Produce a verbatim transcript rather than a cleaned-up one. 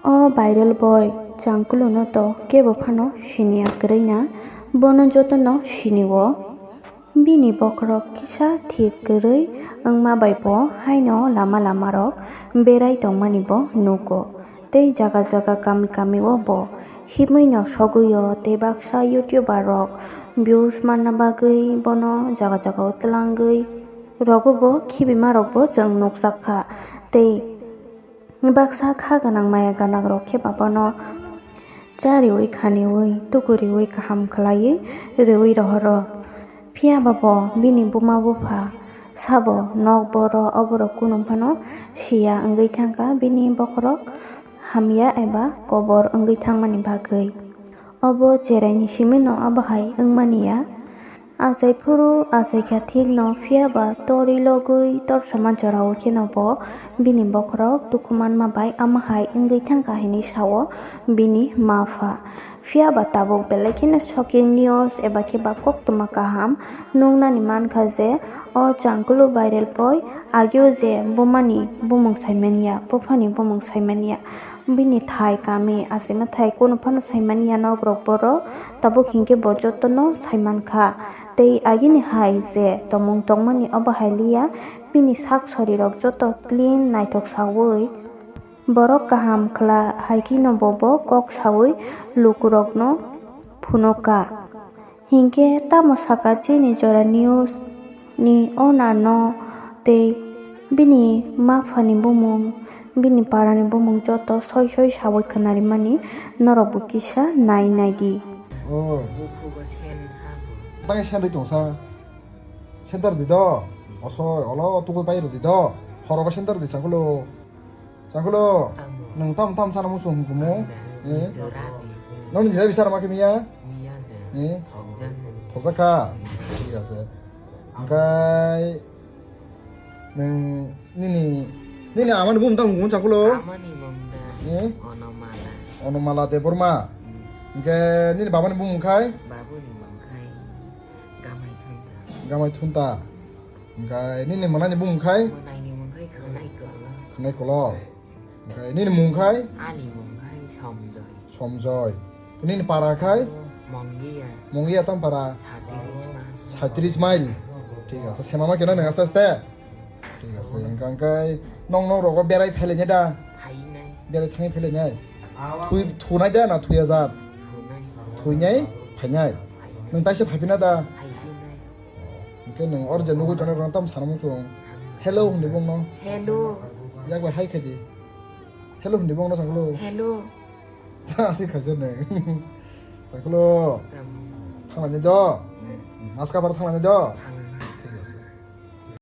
O viral boy Changkuluno to kebo phano siniya kwrwi na, bono jotono sinio. Bini bokhorok kisa thik kwrwi wngma bai bo haino lama lama rok berai tongmani bo nugo. Tei jaga jaga kami kami o bo himwi no sogwi o, tei baksa youtuber rok views manna bagwi bono jaga jaga o twlangwi rogo bo khibima rok bo chwng nukjak kha. Tei baksa kha gwnang maya gwnang rok khe ba bono cha riwi khaniwi tuku riwi kaham khwlaiwi riwi rohoro. Phiya ba bo bini buma bupha sabo nok boro oborok kunu phano siya wngwi thangkha bini bokhorok hamya eba kobor wngwi thangmani bagwi. Obo cheraini simi no abo hai wngmani ya. Achai phuru achai kha thik no, phiya ba tori logwi torsama jorao kheno bo bini bokhorok dukhu manma bai ama hai wngwi thangkha hinwi sao bini ma pha. Phiya ba tabuk belai kheno shocking news eba khe ba koktwma kaham nuknani mankha je o Changkulu viral boy ageo je bumani bumung saimanya, buphani bumung saimanya. Bini thai kami asima thai kunu phano saimanya nok rok boro, tabuk hinkhe bo jotono saimankha. Tei agini hai je tomung tongmani obo hai liya, bini sak sori rok joto clean naithok sawi borok kaham khwla hai kheno bo bo kok sawi lukurokno phunukha. Hinkhe tamo sakha chini jora news ni owner no tei bini ma phani bumung, bini para ni bumung joto soi soi sawi khwnarimani norok bo kisa nai nai di. Oh. Bukhugo sen hago. Tangwi sen rwi tongsa. Center di do. Osoi olo tugui pai rw di do. Horogo center di Changkulu. Changkulu. Tamo. Nwng tam tam sana muchung hwnkumu. Ang da. Eh? Nijora di. Nong nijora bisar ma khe miya? Miya da. Eh? Thokjak. Thokjak kha. Thik ase. Hingkai nwng nini, nini amani bumung tam hwnkumu Changkulu? Amani mung da. Eh? Onomala. Onomala Debbarma. Hmm. Hingke nini babani bumung khai? Babuni mung khai Gamai Thunta. Gamai Thunta. Hingke nini mwnani bumung khai? Mwnani mung khai Khwnai Kolok. Khwnai Kolok. Hingke nini mung khai? Ani mung khai Somjoy. Somjoy. Nini para khai? Mongia. Mongia tam para? Satiris mas. Satiris mile. Thik ase. Sema ma kena nang aste aste. Thik ase. Hingke, hingke nong, nong rogo berai phailai da? Phainai. Berai thangwi phailai nai? Thui, thunai da na thuya jat? Thunai. Thuinai, phainai. Phainai. Nwng taisa phaipina da? Phaipinai. Hingke nwng or je nugui tongnai rok tam sana muchung. Hello hindi bongno. Hello. Yak bai hai khaidi. Hello hindi bongno Changkulu. Hello. Ani khaja ne. Changkulu. Tam. Thangani do. Hmm. Maska bar thangani do. Thang